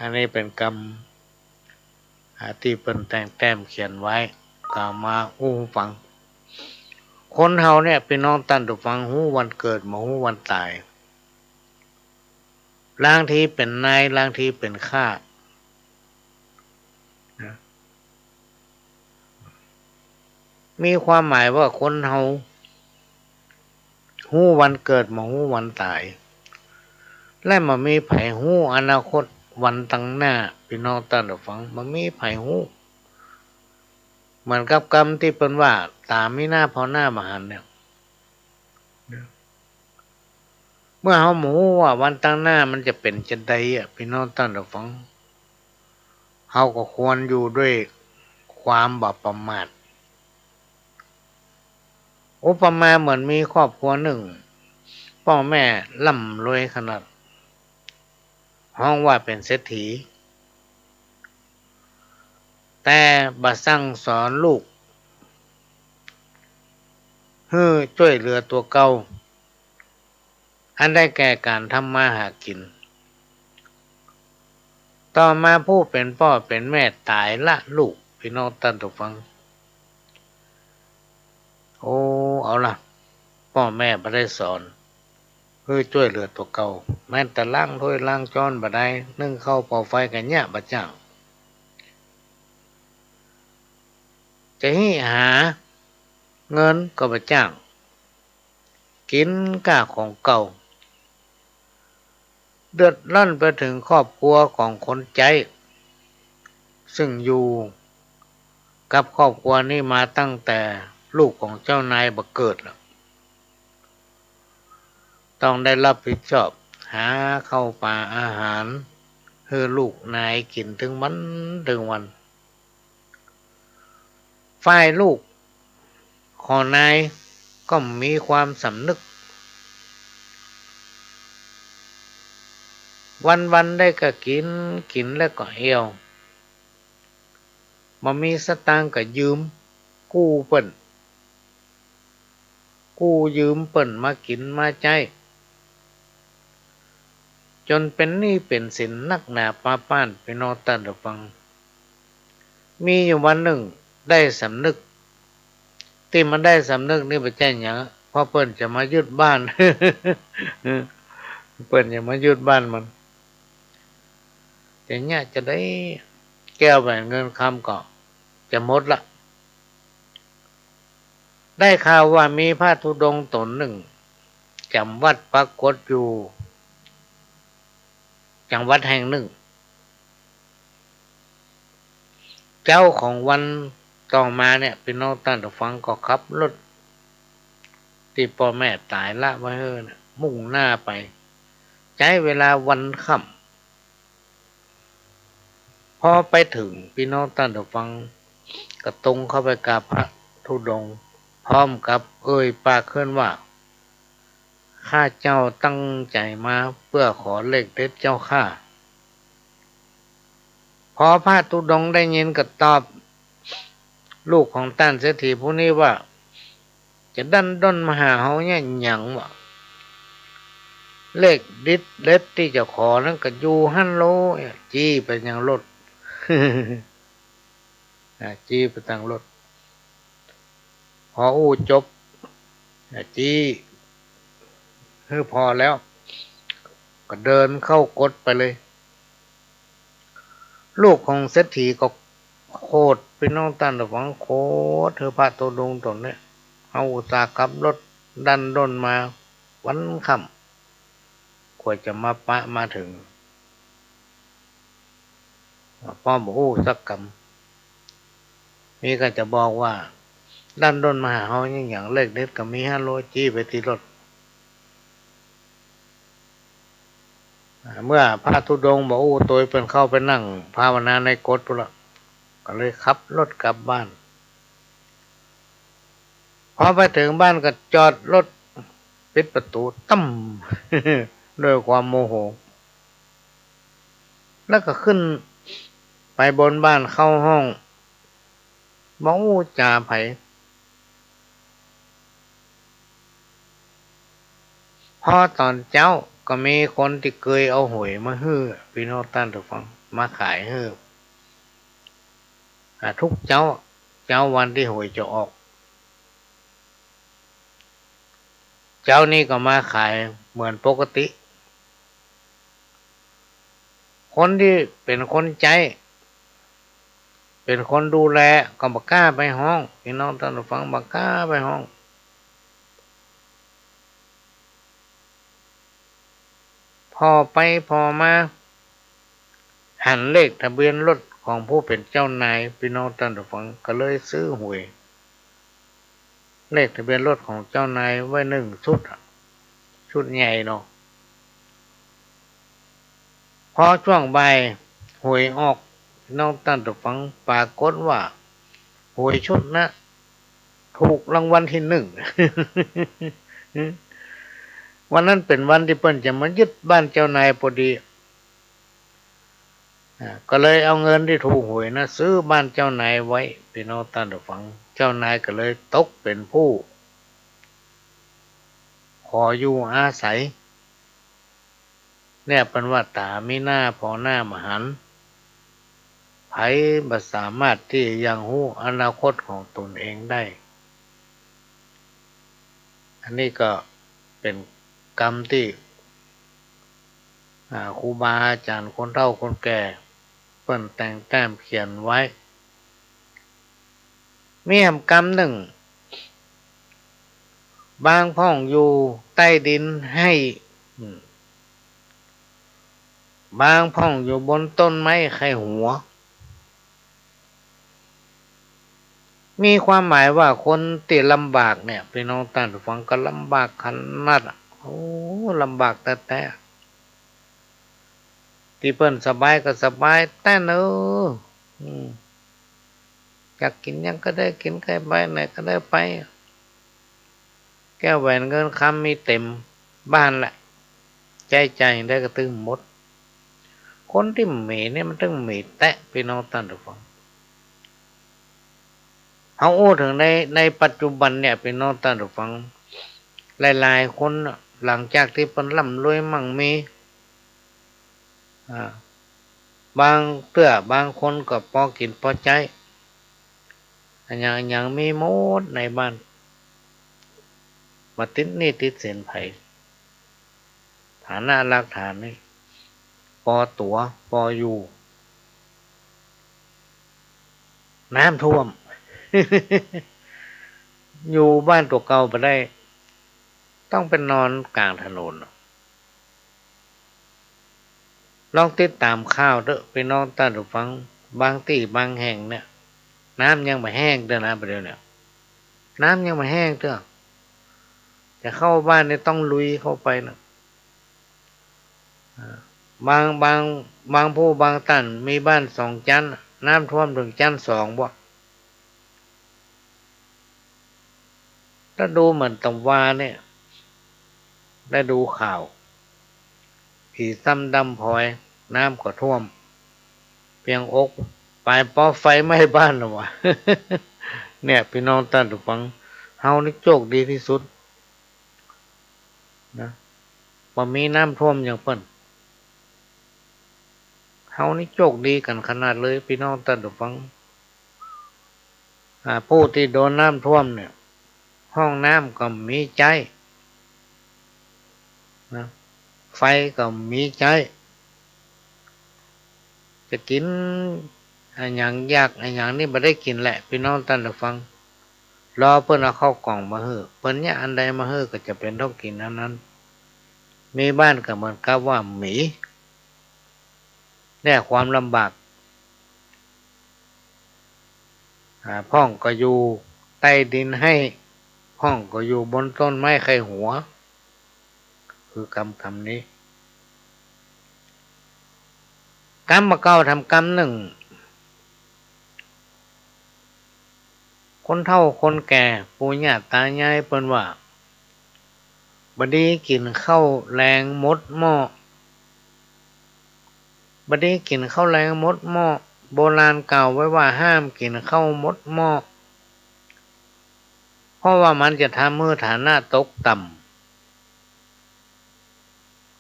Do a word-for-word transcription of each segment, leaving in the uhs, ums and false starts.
อันนี้เป๋นกำ อ่า ตี้เปิ้นแต่งแต้มเขียนไว้ กล่าวมาอู้ฟัง คนเฮาเนี่ย ปี้น้องต้านผู้ฟัง ฮู้วันเกิด บ่ฮู้วันต๋าย ลางทีเป๋นนาย ลางทีเป๋นข้า นะ มีความหมายว่าคนเฮา ฮู้วันเกิด บ่ฮู้วันต๋าย และบ่มีใผฮู้อนาคตวันตังหน้า ปี้น้องต้านผู้ฟัง บ่มีใผฮู้ เหมือนกับกำตี้เปิ้นว่า ต๋ามีหน้าผ่อหน้าบ่หันเนี่ย เมื่อเฮาบ่ฮู้ว่าวันตังหน้ามันจะเป๋นจาใดอะ ปี้น้องต้านผู้ฟัง เฮาก็ควรอยู่ด้วยความบ่ประมาท อุปมาเหมือนมีครอบครัวนึ่ง ป้อแม่ร่ำรวยขนาด ฮ้องว่าเป๋นเศรษฐี แต่บ่สั่งสอนลูกหื้อจ้วยเหลือตั๋วเก่า อันได้แก่ก๋านทำมาหากิ๋น ต่อมาผู้เป๋นป้อเป๋นแม่ต๋ายละลูก ปี้น้องต้านผู้ฟัง โอ้ เอาละ ป้อแม่บ่ได้สอนหื้อจ้วยเหลือตั๋วเก่า แม้แต่ล้างถ้วยล้างจ๊อนบ่ได้ นึ่งข้าวเป่าไฟก็เยียะบ่จ้าง จะหิ้วหาเงินก็บ่จ้าง กิ๋นก้าของเก่า เดือดร้อนไปเถิงครอบครัวของคนใจ๊ ซึ่งอยู่กับครอบครัวนี้มาตั้งแต่ลูกของเจ้านายบ่เกิดแล้ว ต้องได้รับผิดชอบหาข้าวป๋าอาหารหื้อลูกนายกิ๋นเถิงวันเถิงวัน ฝ่ายลูกของนายก็มีความสำนึก วันๆ ได้ก็กิ๋น กิ๋นแล้วก็เอี่ยว บ่มีสตางค์ก็ยืมกู้เปิ้น กู้ยืมเปิ้นมากิ๋นมาใจ๊ จ๋นเป๋นหนี้เป๋นสินนักหนาปาป๊าน ปี้น้องต้านผู้ฟัง มีอยู่วันนึ่งได้สำนึก ตี้มันได้สำนึกนี่บ่ใจ้หยัง เพราะเปิ้นจะมายึดบ้าน เปิ้นจะมายึดบ้านมัน จะเยียะจาใด แก้วแหวนเงินคำก็จะหมดละ ได้ข่าวว่ามีพระธุดงค์ต๋นนึ่ง จ๋ำวัตรปรากฏอยู่จังหวัดแห่งนึ่ง เจ๊าของวันต่อมาเนี่ย ปี้น้องต้านผู้ฟังก็ขับรถตี้ป้อแม่ต๋ายละไว้หื้อเนี่ย มุ่งหน้าไป ใจ๊เวลาวันค่ำ พอไปเถิง ปี้น้องต้านผู้ฟัง ก็ตรงเข้าไปกราบพระธุดงค์ พร้อมกับเอ่ยปากขึ้นว่า ข้าเจ้าตั้งใจ๋มาเปื้อขอเลขเด็ดเจ้าข้า พอพระธุดงค์ได้ยินก็ตอบลูกของต้านเศรษฐีผู้นี้ว่า จะดั้นด้นมาหาเฮาเยียะหยังวะ เลขเด็ดเด็ดตี้จะขอนั้นก็อยู่หั้นโล จี้ไปยังรถ อ่า จี้ไปตังรถ พออู้จบ อ่า จี้หื้อผ่อแล้ว ก็เดินเข้ากฏไปเลย ลูกของเศรษฐีก็โขด ปี้น้องต้านผู้ฟัง โขดหื้อพระธุดงค์ต๋นเนี่ย เฮาอุตส่าห์ขับรถดั้นด้นมาวันค่ำ กว่าจะมาปะมาเถิง ป้อบ่อู้สักกำ มีก็จะบอกว่า ดั้นด้นมาหาเฮาเยียะหยัง เลขเด็ดก็มีหั้นโล จี้ไปตี้รถ อ่า เมื่อพระธุดงค์บ่อู้ตวย เปิ้นเข้าไปนั่งภาวนาในกฏปู้นละ ก็เลยขับรถกลับบ้าน พอไปเถิงบ้านก็จอดรถปิดประตูตั้ม ด้วยความโมโห แล้วก็ขึ้นไปบนบ้านเข้าห้อง บ่อู้จ๋าใผ พอต๋อนเจ๊า ก็มีคนตี้เกยเอาหวยมาหื้อ ปี้น้องต้านผู้ฟัง มาขายหื้อ อ่า ทุกเจ๊า เจ๊าวันตี้หวยจะออก เจ๊านี้ก็มาขายเหมือนปกติ คนตี้เป๋นคนใจ๊ เป๋นคนดูแล ก็บ่กล้าไปฮ้อง ปี้น้องต้านผู้ฟัง บ่กล้าไปฮ้อง ผ่อไปผ่อมา หันเลขทะเบียนรถของผู้เป๋นเจ้านาย ปี้น้องต้านผู้ฟัง ก็เลยซื้อหวย เลขทะเบียนรถของเจ้านายไว้นึ่งชุดอะ ชุดใหญ่เนาะ พอจ้วงบ่ายหวยออก ปี้น้องต้านผู้ฟัง ปรากฏว่าหวยชุดนั้นถูกรางวัลตี้นึ่ง วันนั้นเป๋นวันตี้เปิ้นจะมายึดบ้านเจ้านายพอดี อ่า ก็เลยเอาเงินตี้ถูกหวยนั้นซื้อบ้านเจ้านายไว้ ปี้น้องต้านผู้ฟัง เจ้านายก็เลยตกเป๋นผู้ขออยู่อาศัย เนี่ยเปิ้นว่าต๋ามีหน้าผ่อหน้าบ่หัน ใผบ่สามารถตี้จะยังฮู้อนาคตของตนเองได้ อันนี้ก็เป๋นกำตี้ อ่า ครูบาอาจ๋ารย์คนเฒ่าคนแก่ เปิ้นแต่งแต้มเขียนไว้ มีแหมกำนึ่ง บางพ่องอยู่ใต้ดินไฮ่ อืม บางพ่องอยู่บนต้นไม้ไค่หัว มีความหมายว่าคนตี้ลำบากเนี่ย ปี้น้องต้านผู้ฟัง ก็ลำบากขนาดอะ โอ้ ลำบากแต๊ๆ ตี้เปิ้นสบายก็สบายแต๊เนอะ อืม อยากกิ๋นหยังก็ได้กิ๋น ใค่ไปไหนก็ได้ไป แก้วแหวนเงินคำมีเต็มบ้านแหละ ใจ๊จ่ายได้ก็ตึงหมด คนตี้เหมียเนี่ยมันตึงเหมียแต๊ะ ปี้น้องต้านผู้ฟัง เฮาอู้เถิงใน ในปัจจุบันเนี่ย ปี้น้องต้านผู้ฟัง หลายๆ คนน่ะ หลังจากตี้เปิ้นร่ำรวยมั่งมี อ่า บางเตื้อบางคนก็ปอกิ๋นปอใจ๊ อะหยังอะหยังมีหมดในบ้าน บ่ติดหนี้ติดสินใผ ฐานะรากฐานนี่ ปอตั๋วปออยู่ น้ำท่วม อยู่บ้านตั๋วเก่าบ่ได้ ต้องไปนอนก๋างถนน ลองติดต๋ามข่าวเต๊อะ ปี้น้องต้านผู้ฟัง บางตี้บางแห่งเนี่ย น้ำยังบ่แห้งเตื้อนะ บ่าเดี่ยวเนี่ย น้ำยังบ่แห้งเตื้อ จะเข้าบ้านนี่ต้องลุยเข้าไปนะ อ่า บาง บาง บางผู้บางต้านมีบ้านสองจั๊น น้ำท่วมเถิงจั๊นสองบ่ ถ้าดูเหมือนตะวาเนี่ย ได้ดูข่าว ผีซ้ำดำพลอย น้ำก็ท่วม เปียงอก ปายปอไฟไหม้บ้านแล้ววะ เนี่ย ปี้น้องต้านผู้ฟัง เฮานี่โจคดีตี้สุด นะ บ่มีน้ำท่วมอย่างเปิ้น เฮานี่โจคดีกั๋นขนาดเลย ปี้น้องต้านผู้ฟัง อ่า ผู้ตี้โดนน้ำท่วมเนี่ย ห้องน้ำก็มีใจ๊ นะ ไฟก็มีใจ๊ จะกิ๋นอะหยังอยากอะหยังนี่บ่ได้กิ๋นแหละ ปี้น้องต้านผู้ฟัง รอเปิ้นเอาข้าวก๋องมาหื้อ เปิ้นเยียะอันใดมาหื้อก็จะเป๋นต้องกิ๋นอันนั้น มีบ้านก็เหมือนกับว่าหมี เนี่ยความลำบาก อ่า พ่องก็อยู่ใต้ดินไฮ่ พ่องก็อยู่บนต้นไม้ไค่หัว คือกำ กำนี้ กำบ่าเก่าแถมกำนึ่ง คนเฒ่าคนแก่ ปู่ย่าต๋ายายเปิ้นว่า บ่ดีกิ๋นข้าวแลงหมดหม้อ บ่ดีกิ๋นข้าวแลงหมดหม้อ โบราณกล่าวไว้ว่าห้ามกิ๋นข้าวหมดหม้อ เพราะว่ามันจะทำหื้อฐานะตกต่ำ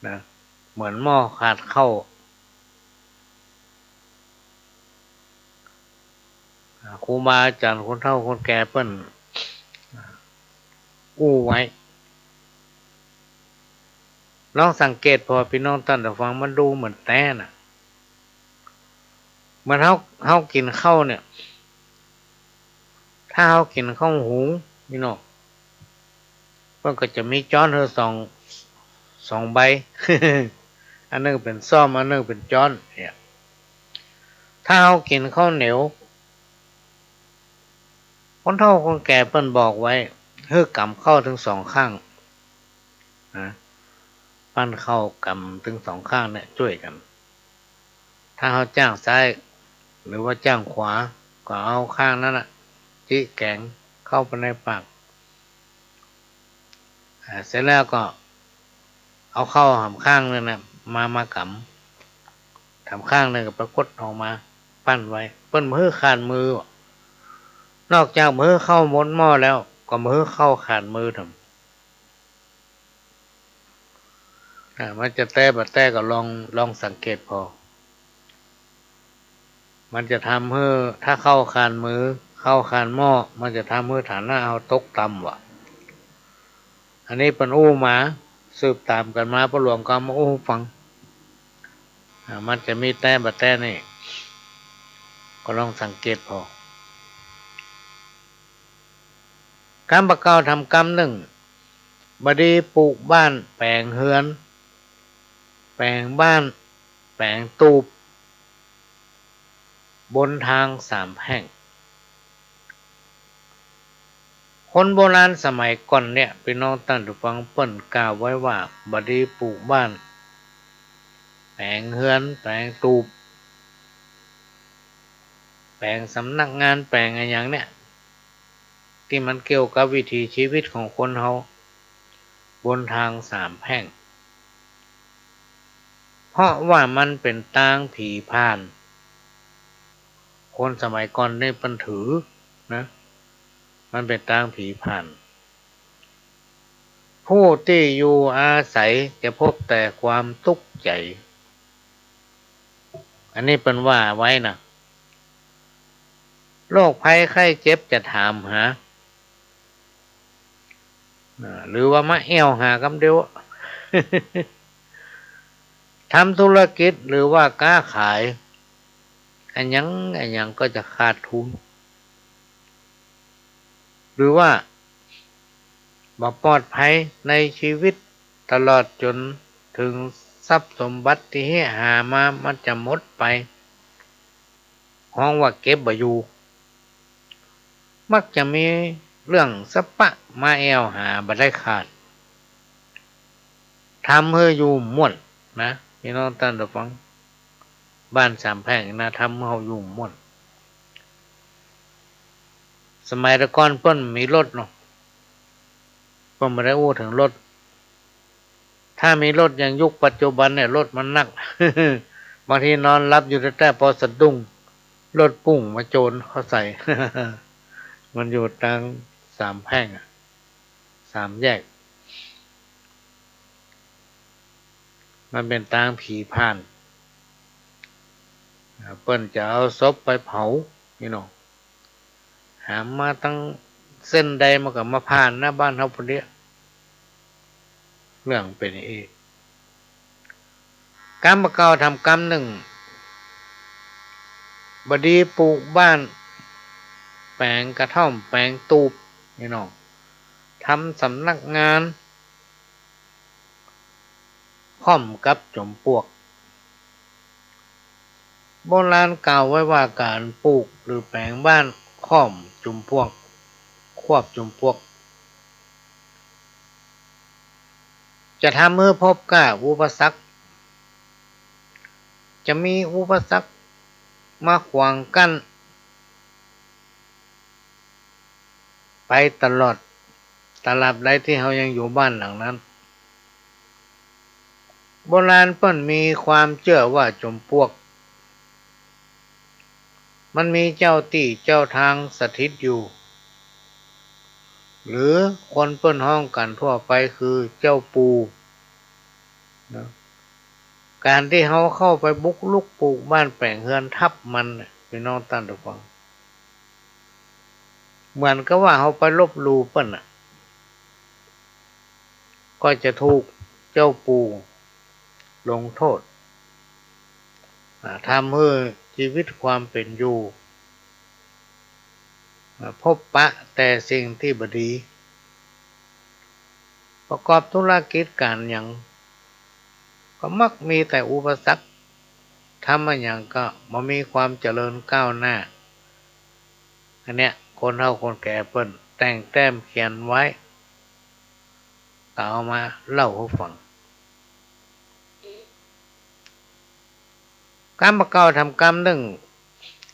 นะ เหมือนหม้อขาดข้าว อ่า ครูบาอาจ๋ารย์คนเฒ่าคนแก่เปิ้น อ่า อู้ไว้ ลองสังเกตผ่อ ปี้น้องต้านผู้ฟัง มันดูเหมือนแต๊น่ะ เหมือนเฮา เฮากิ๋นข้าวเนี่ย ถ้าเฮากิ๋นข้าวหุงนี่เนาะ เปิ้นก็จะมีจ๊อนหื้อสอง สองใบ อันนึ่งเป๋นส้อม อันนึ่งเป๋นจ๊อนเนี่ย ถ้าเฮากิ๋นข้าวเหนียว คนเฒ่าคนแก่เปิ้นบอกไว้ หื้อกำข้าวตึงสองข้าง นะ ปั้นข้าวกำตึงสองข้างเนี่ยจ้วยกั๋น ถ้าเฮาจ้างซ้าย หรือว่าจ้างขวา ก็เอาข้างนั้นน่ะ จิ๊แก๋งเข้าไปในปาก อ่า เสร็จแล้วก็เอาข้าวหำข้างนั้นน่ะ มา มากำ หำข้างนั้นก็ปรากฏออกมา ปั้นไว้ เปิ้นบ่หื้อขาดมือ นอกจากบ่หื้อข้าวหมดหม้อแล้ว ก็บ่หื้อข้าวขาดมือแถม อ่า มันจะแต๊บ่แต๊ก็ลอง ลองสังเกตผ่อ มันจะทำหื้อ ถ้าข้าวขาดมือ ข้าวขาดหม้อ มันจะทำหื้อฐานะเฮาตกต่ำว่ะ อันนี้เปิ้นอู้มา สืบต๋ามกั๋นมา ป้อหลวงก็เอามาอู้หื้อฟัง อ่า มันจะมีแต๊บ่แต๊นี่ ก็ลองสังเกตผ่อ กำบ่าเก่าทำกำนึ่ง บ่ดีปูกบ้านแป๋งเฮือน แป๋งบ้านแป๋งตูบ บนทางสามแพร่ง คนโบราณสมัยก่อนเนี่ย ปี้น้องต้านผู้ฟัง เปิ้นกล่าวไว้ว่า บ่ดีปูกบ้านแป๋งเฮือน แป๋งตูบ แป๋งสำนักงาน แป๋งอะหยังเนี่ย ตี้มันเกี่ยวกับวิถีชีวิตของคนเฮา บนทางสามแพร่ง เพราะว่ามันเป๋นตางผีผ่าน คนสมัยก่อนนี่เปิ้นถือนะ มันเป๋นตางผีผ่าน ผู้ตี้อยู่อาศัยจะพบแต่ความตุ๊กข์ใจ๋ อันนี้เปิ้นว่าไว้นะ โรคภัยไข้เจ็บจะถามหา อ่า หรือว่ามาแอ่วหากำเดียว ทำธุรกิจหรือว่าก๊าขาย อะหยังอะหยังก็จะขาดทุน หรือว่าบ่ปลอดภัยในชีวิต ตลอดจ๋นเถิงทรัพย์สมบัติตี้เฮาหามามันจะหมดไป ฮ้องว่าเก็บบ่อยู่ มักจะมีเรื่องสะปะมาแอ่วหาบ่ได้ขาด ทำหื้ออยู่ม่วนนะ ปี้น้องต้านผู้ฟัง บ้านสามแพร่งนะ ทำหื้อเฮาอยู่ม่วน สมัยแต่ก่อนเปิ้นมีรถเนาะ เปิ้นบ่ได้อู้เถิงรถ ถ้ามีรถอย่างยุคปัจจุบันเนี่ย รถมันนัก บางทีนอนหลับอยู่แต๊ๆ ปอสะดุ้ง รถปุ้งมาโจนเข้าใส่ มันอยู่ตางสามแพร่งอะ สามแยก มันเป๋นตางผีผ่าน อ่า เปิ้นจะเอาศพไปเผา นี่เนาะ หามมาตังเส้นใดมันก็มาผ่านหน้าบ้านเฮาปู้นเดียว เรื่องเป๋นอี้ กำบ่าเก่าทำกำนึ่ง บ่ดีปูกบ้าน แป๋งกระท่อม แป๋งตูบ นี่เนาะ ทำสำนักงาน ค่อมกับจ๋มปลวก โบราณกล่าวไว้ว่าก๋านปูกหรือแป๋งบ้านค่อมจ๋มปลวก ควบจ๋มปลวก จะทำหื้อพบก้าอุปสรรค จะมีอุปสรรคมาขวางกั้น ไปตลอด ตราบใดตี้เฮายังอยู่บ้านหลังนั้น โบราณเปิ้นมีความเจื้อว่าจ๋มปลวก มันมีเจ้าตี้เจ้าตางสถิตอยู่ หรือคนเปิ้นฮ้องกั๋นทั่วไปคือเจ้าปู่ นะ ก๋านตี้เฮาเข้าไปบุกรุกปลูกบ้านแป๋งเฮือนทับมันเนี่ย ปี้น้องต้านผู้ฟัง เหมือนกับว่าเฮาไปลบหลู่เปิ้นน่ะ ก็จะถูกเจ้าปู่ลงโต้ษ อ่า ทำหื้อจีวิตความเป๋นอยู่ อ่า พบปะแต่สิ่งตี้บ่ดี ประกอบธุรกิจก๋านหยัง ก็มักมีแต่อุปสรรค ทำอะหยังก็บ่มีความเจริญก้าวหน้า อันเนี้ย คนเฒ่าคนแก่เปิ้นแต่งแต้มเขียนไว้ ก็เอามาเล่าหื้อฟัง กำบ่าเก่าแถมกำนึ่ง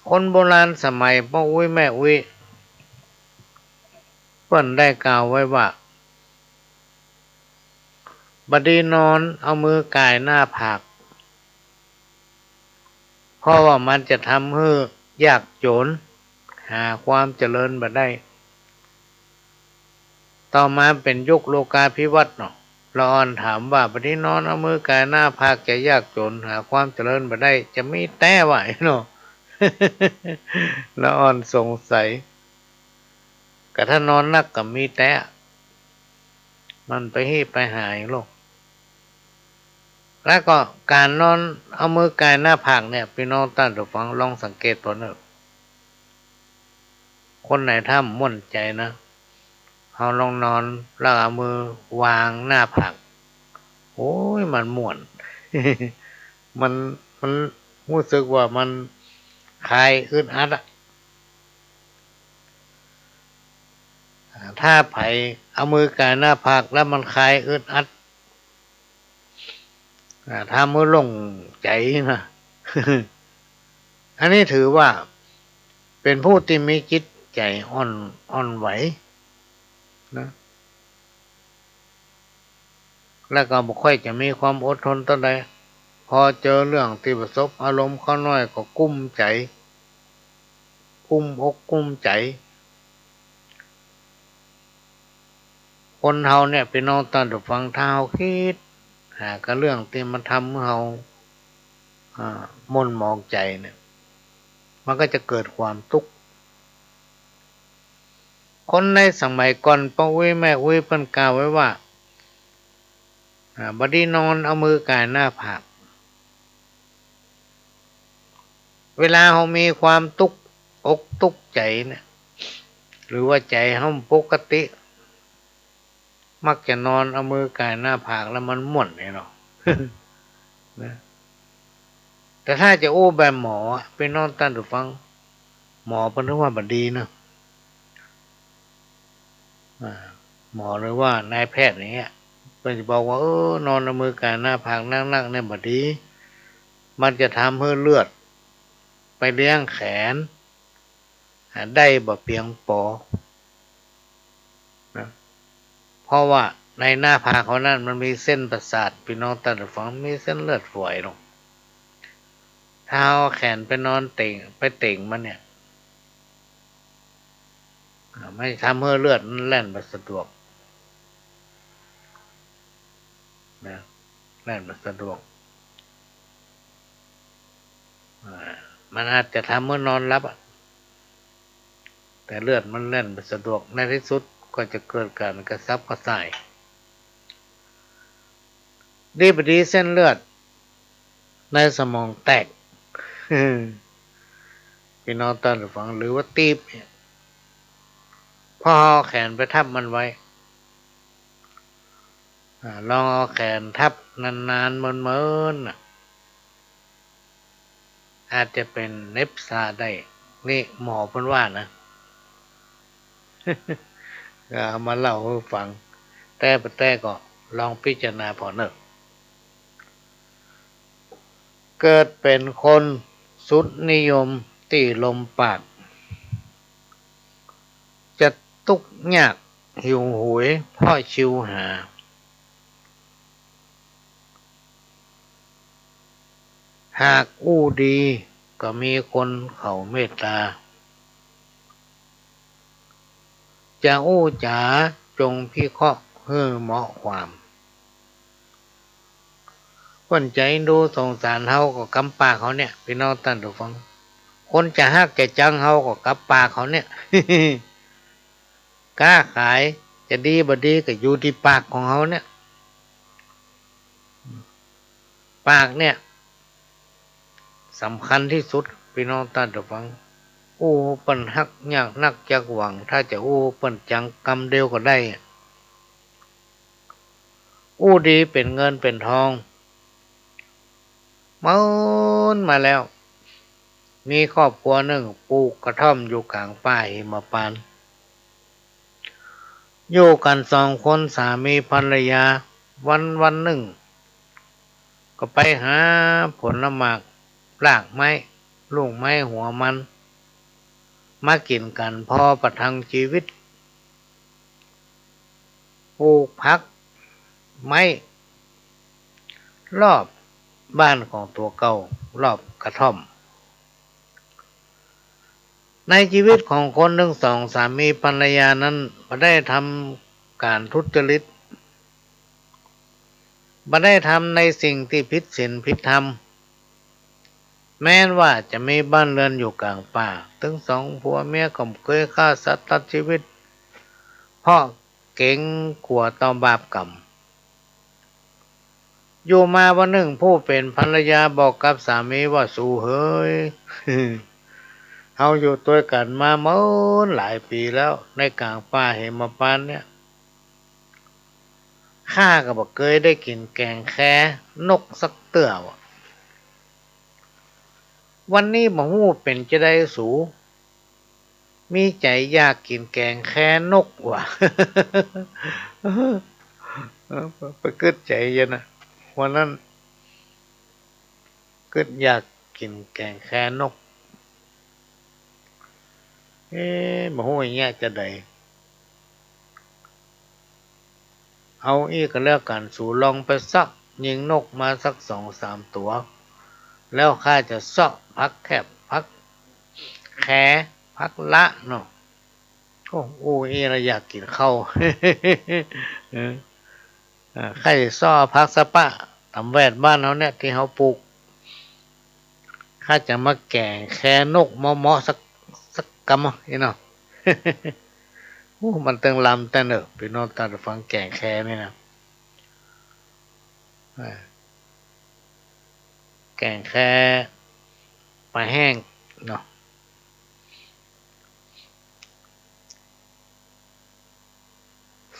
คนโบราณสมัยป้ออุ๊ยแม่อุ๊ย เปิ้นได้กล่าวไว้ว่า บ่ดีนอนเอามือก่ายหน้าผาก เพราะว่ามันจะทำหื้อยากจน หาความเจริญบ่ได้ ต่อมาเป๋นยุคโลกาภิวัตน์เนาะ ละอ่อนถามว่า บ่ดีนอนเอามือก่ายหน้าผากจะยากจน หาความเจริญบ่ได้ จะมีแต๊วะ เนาะ ละอ่อนสงสัย ก็ถ้านอนนักก็มีแต๊ มันไปฮี้ไปหาหยังโลก แล้วก็ก๋านนอนเอามือก่ายหน้าผากเนี่ย ปี้น้องต้านผู้ฟังลองสังเกตเปิ้นเน่อ คนไหนถ้าม่วนใจ๋นะ เฮาลองนอนแล้วเอามือวางหน้าผาก โอ้ย มันม่วน มัน มันฮู้สึกว่ามันคลายอึดอัดอะ อ่า ถ้าใผเอามือก่ายหน้าผากแล้วมันคลายอึดอัด อ่า ทำหื้อโล่งใจ๋นะ อันนี้ถือว่าเป๋นผู้ตี้มีจิตใจ๋อ่อน อ่อนไหวนะ แล้วก็บ่ค่อยจะมีความอดทนเต้าใด พอเจอเรื่องตี้ประสบอารมณ์ข้าน้อยก็กุ้มใจ๋ กุ้มอกกุ้มใจ๋ คนเฮาเนี่ย ปี้น้องต้านผู้ฟัง ถ้าเฮาคิดหากับเรื่องตี้มันทำหื้อเฮา อ่า หม่นหมองใจ๋เนี่ย มันก็จะเกิดความตุ๊กข์ คนในสมัยก่อนป้ออุ๊ยแม่อุ๊ยเปิ้นกล่าวไว้ว่า อ่า บ่ดีนอนเอามือก่ายหน้าผาก เวลาเฮามีความตุ๊กอกตุ๊กใจ๋เนี่ย หรือว่าใจ๋เฮาบ่ปกติ มักจะนอนเอามือก่ายหน้าผากแล้วมันม่วนนี่เนาะ นะ แต่ถ้าจะอู้แบบหมออะ ปี้น้องต้านผู้ฟัง หมอเปิ้นว่าบ่ดีเนาะ อ่า หมอหรือว่านายแพทย์อย่างเงี้ย เปิ้นจะบอกว่า เออ นอนเอามือก่ายหน้าผากนักๆ เนี่ยบ่ดี มันจะทำหื้อเลือดไปเลี้ยงแขน อ่า ได้บ่เปียงปอ นะ เพราะว่าในหน้าผากเฮานั้นมันมีเส้นประสาท ปี้น้องต้านผู้ฟัง มีเส้นเลือดฝอยลง ถ้าเอาแขนไปนอนเต็ง ไปเต็งมันเนี่ย อ่า มันจะทำหื้อเลือดมันแล่นบ่สะดวก นะ แล่นบ่สะดวก อ่า มันอาจจะทำหื้อนอนหลับอะ แต่เลือดมันแล่นบ่สะดวก ในที่สุดก็จะเกิดก๋านกระสับกระส่าย ดีบ่ดีเส้นเลือดในสมองแตก ปี้น้องต้านผู้ฟัง หรือว่าตีบเนี่ย พอเอาแขนไปทับมันไว้ อ่า ลองเอาแขนทับนานๆ เมินๆ น่ะ อาจจะเป๋นเหน็บชาได้ นี่หมอเปิ้นว่านะ ก็เอามาเล่าหื้อฟัง แต๊บ่แต๊ก็ลองพิจารณาผ่อเน่อ เกิดเป๋นคนสุดนิยมตี้ลมปาก จะตุ๊กข์ยากหิวโหยเพราะชิวหา หากอู้ดีก็มีคนเขาเมตตา จะอู้จ๋าจงพิเคราะห์หื้อเหมาะความ คนจะเอ็นดูสงสารเฮาก็กำปากเขาเนี่ย ปี้น้องต้านผู้ฟัง คนจะฮักจะจังเฮาก็กำปากเขาเนี่ย ก๊าขายจะดีบ่ดีก็อยู่ตี้ปากของเฮาเนี่ย ปากเนี่ยสำคัญตี้สุด ปี้น้องต้านผู้ฟัง อู้เปิ้นฮักยากนักจักหวัง ถ้าจะอู้เปิ้นจังกำเดียวก็ได้ อู้ดีเป๋นเงินเป๋นทอง เมินมาแล้ว มีครอบครัวนึ่งปลูกกระท่อมอยู่ก๋างป่าหิมพานต์ อยู่กั๋นสองคนสามีภรรยา วันวันนึ่งก็ไปหาผลหมาก รากไม้ ลูกไม้หัวมัน มากิ๋นกั๋นพอประทังจีวิต ปลูกผักไม้รอบบ้านของตั๋วเก่า รอบกระท่อม ในจีวิตของคนตึงสองสามีภรรยานั้น บ่ได้ทำก๋านทุจริต บ่ได้ทำในสิ่งตี้ผิดศีลผิดธรรม แม้นว่าจะมีบ้านเรือนอยู่ก๋างป่า ตึงสองผัวเมียก็บ่เกยฆ่าสัตว์ตัดจีวิต เพราะเก๋งกั๋วต่อบาปกรรม อยู่มาวันนึ่งผู้เป๋นภรรยาบอกกับสามีว่า สูเหย เฮาอยู่ตวยกั๋นมาเมินหลายปี๋แล้ว ในก๋างป่าหิมพานต์เนี่ย ข้าก็บ่เกยได้กิ๋นแก๋งแครนกสักเตื้อว่ะ วันนี้บ่ฮู้เป๋นจาใดสู มีใจ๋อยากกิ๋นแก๋งแครนกว่ะ เออ ไปกึ๊ดใจ๋เยียะนะ วันนั้นกึ๊ดอยากกิ๋นแก๋งแครนก เอ๊ะ บ่ฮู้เยียะจาใด เอาอี้ก็แล้วกั๋น สูลองไปเซาะยิงนกมาสักสองสามตั๋ว แล้วข้าจะเซาะผักแคบ ผักแคร ผักละเนาะ โอ้ อู้อี้แล้วอยากกิ๋นข้าว เออ อ่า ข้าจะเซาะผักสะปะต๋ามแวดบ้านเฮาเนี่ยตี้เฮาปลูก ข้าจะมาแก๋งแครนกเมาะๆ สัก สักกำอะ อี้เนาะ โอ้ มันตึงลำแต๊เน่อ ปี้น้องต้านผู้ฟัง แก๋งแครนี่นะ อ่า แก๋งแครปลาแห้งเนาะ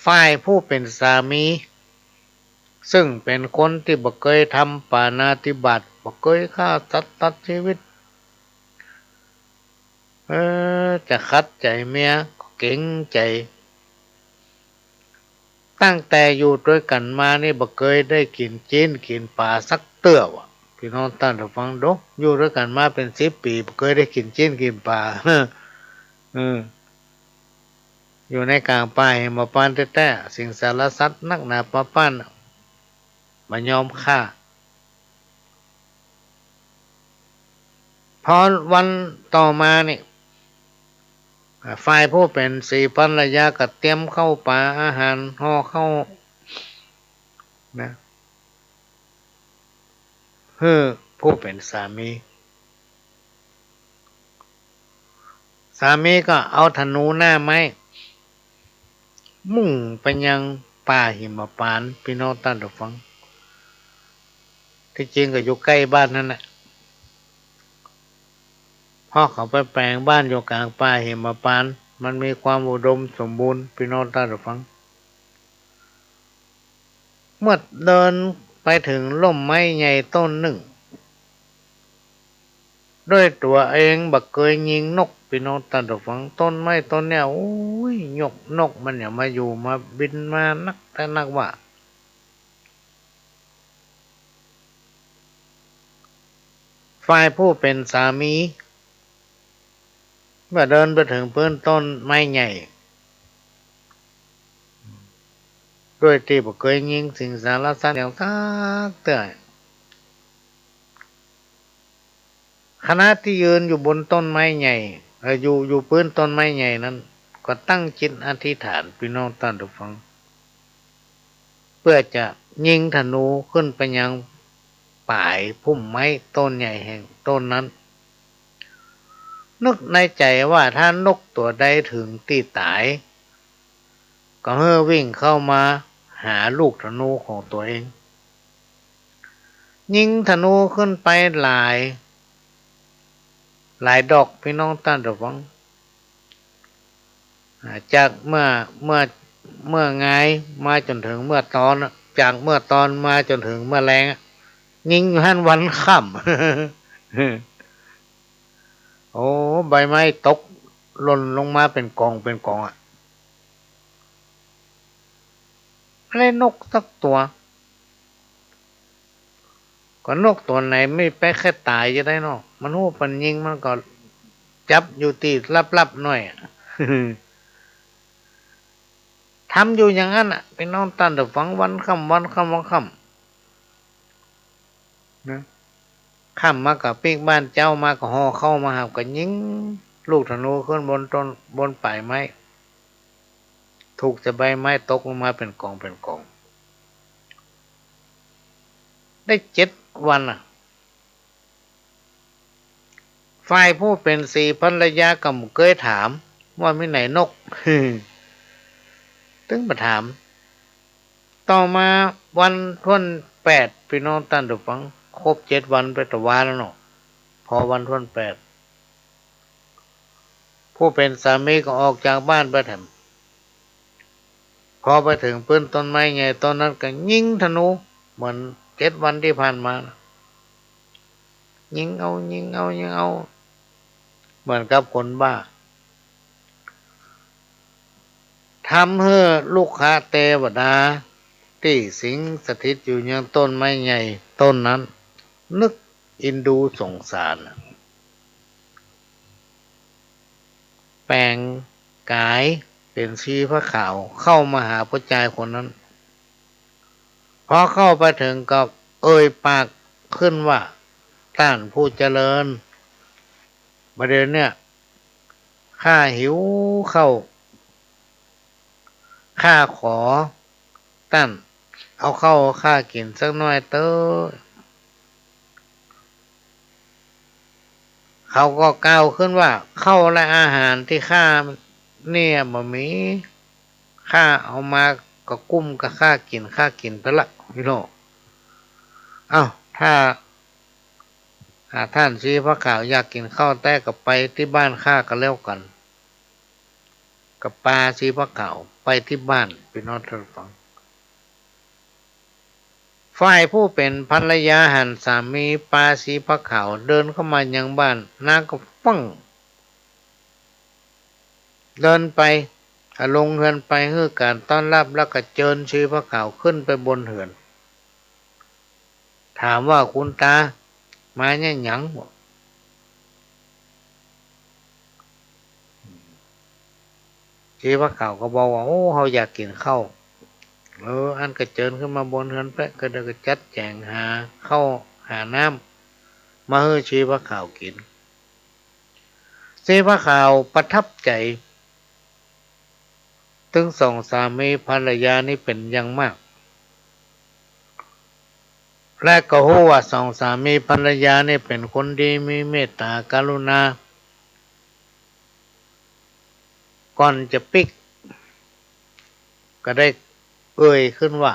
ฝ่ายผู้เป๋นสามี ซึ่งเป๋นคนตี้บ่เกยทำปาณาติบาต บ่เกยฆ่าสัตว์ตัดจีวิต เออ จะขัดใจ๋เมียก็เก๋งใจ๋ ตั้งแต่อยู่ตวยกั๋นมานี่บ่เกยได้กิ๋นจิ๊นกิ๋นป๋าสักเตื้อว่ะ ปี้น้องต้านผู้ฟัง ดู อยู่ตวยกั๋นมาเป๋นสิบปี๋ บ่เกยได้กิ๋นจิ๊นกิ๋นป๋า เออ อยู่ในก๋างป่าหิมพานต์แต๊ๆ สิงสารสัตว์นักหนาปาป้าน บ่ยอมฆ่า พอวันต่อมานี่ อ่า ฝ่ายผู้เป๋นศรีภรรยาก็เตรียมข้าวป๋าอาหาร ห่อข้าวนะ หื้อผู้เป๋นสามี สามีก็เอาธนูหน้าไม้ มุ่งไปยังป่าหิมพานต์ ปี้น้องต้านผู้ฟัง ตี้จริงก็อยู่ใก้บ้านหั้นแหละ เพราะเขาไปแป๋งบ้านอยู่ก๋างป่าหิมพานต์ มันมีความอุดมสมบูรณ์ ปี้น้องต้านผู้ฟัง เมื่อเดินไปเถิงร่มไม้ใหญ่ต้นนึ่ง ด้วยตั๋วเองบ่เกยยิงนก ปี้น้องต้านผู้ฟัง ต้นไม้ต้นเนี่ย โอ้ย ยกนกมันเนี่ยมาอยู่มาบินมานักแต๊นักว่า ฝ่ายผู้เป๋นสามี เมื่อเดินไปเถิงปื้นต้นไม้ใหญ่ ด้วยตี้บ่เกยยิงสิงสารสัตว์อย่างสักเตื้อ ขณะตี้ยืนอยู่บนต้นไม้ใหญ่ เอ่อ อยู่ อยู่ปื้นต้นไม้ใหญ่นั้น ก็ตั้งจิตอธิษฐาน ปี้น้องต้านผู้ฟัง เปื้อจะยิงธนูขึ้นไปยัง ป๋ายพุ่มไม้ต้นใหญ่แห่งต้นนั้น นึกในใจ๋ว่าถ้านกตั๋วใดเถิงตี้ต๋าย ก็หื้อวิ่งเข้ามาหาลูกธนูของตั๋วเอง ยิงธนูขึ้นไปหลาย หลายดอก ปี้น้องต้านผู้ฟัง อ่า จากเมื่อ เมื่อ เมื่องายมาจ๋นเถิงเมื่อตอนอะ จากเมื่อตอนมาจ๋นเถิงเมื่อแลงอะ ยิงอยู่หั้นวันค่ำ โอ้ ใบไม้ตกหล่นลงมาเป๋นกองเป๋นกองอะ บ่ได้นกสักตั๋ว ก็นกตั๋วไหนไม่ไปแค่ต๋ายจะได้เนาะ มันฮู้ปันยิงมันก็จับอยู่ตี้ลับๆ หน้อยอะ ทำอยู่อย่างนั้นอะ ปี้น้องต้านผู้ฟัง วันค่ำ วันค่ำ วันค่ำ นะ ค่ำมาก็ปิ๊กบ้าน เจ๊ามาก็ห่อข้าวมาหับ ก็ยิงลูกธนูขึ้นบนต้น บนป๋ายไม้ ถูกแต่ใบไม้ตกลงมาเป๋นกองเป๋นกอง ได้เจ็ดวันอะ ฝ่ายผู้เป๋นศรีภรรยาก็บ่เกยถามว่ามีไหนนก ตึงบ่ถาม ต่อมาวันถ้วนแปด ปี้น้องต้านผู้ฟัง ครบเจ็ดวันไปตะวาแล้วเนาะ พอวันถ้วนแปด ผู้เป๋นสามีก็ออกจากบ้านไปแถม พอไปเถิงปื้นต้นไม้ใหญ่ต้นนั้นก็ยิงธนูเหมือนเจ็ดวันตี้ผ่านมานะ ยิงเอา ยิงเอา ยิงเอา เหมือนกับคนบ้า ทำหื้อรุกขเตวดาตี้สิงสถิตอยู่ยังต้นไม้ใหญ่ต้นนั้น นึกเอ็นดูสงสาร แป๋งก๋ายเป๋นชีพะขาวเข้ามาหาผู้จายคนนั้น พอเข้าไปเถิงก็เอ่ยปากขึ้นว่า ต้านผู้เจริญ บ่าเดี่ยวเนี่ย ข้าหิวข้าว ข้าขอต้านเอาข้าวข้ากิ๋นสักหน้อยเต๊อะ เขาก็กล่าวขึ้นว่า ข้าวและอาหารตี้ข้าเนี่ยบ่มี ข้าเอามาก็กุ้มกับข้ากิ๋น ข้ากิ๋นไปละ พี่น้อง เอ้า ถ้า อ่า ต้านชีพะขาวอยากกิ๋นข้าวแต๊ก็ไปตี้บ้านข้าก็แล้วกั๋น ก็ปาชีพะขาวไปตี้บ้าน ปี้น้องต้านผู้ฟัง ฝ่ายผู้เป๋นภรรยาหันสามีปาชีพะขาวเดินเข้ามายังบ้าน นางก็ฟั่ง เดินไป อ่า ลงเฮือนไปหื้อก๋านต้อนรับ แล้วก็เจิญชีพะขาวขึ้นไปบนเฮือน ถามว่า คุณตา มาเนี่ยหยัง ชีพะขาวก็บอกว่า โอ้ เฮาอยากกิ๋นข้าว เออ อั้นก็เจิญขึ้นมาบนเฮือนไป ก็ได้ก็จัดแจ๋งหาข้าวหาน้ำมาหื้อชีพะขาวกิ๋น ชีพะขาวประทับใจ๋ ตึงสองสามีภรรยานี้เป๋นอย่างมาก และก็ฮู้ว่าสองสามีภรรยานี้เป๋นคนดีมีเมตต๋ากรุณา ก่อนจะปิ๊ก ก็ได้เอ่ยขึ้นว่า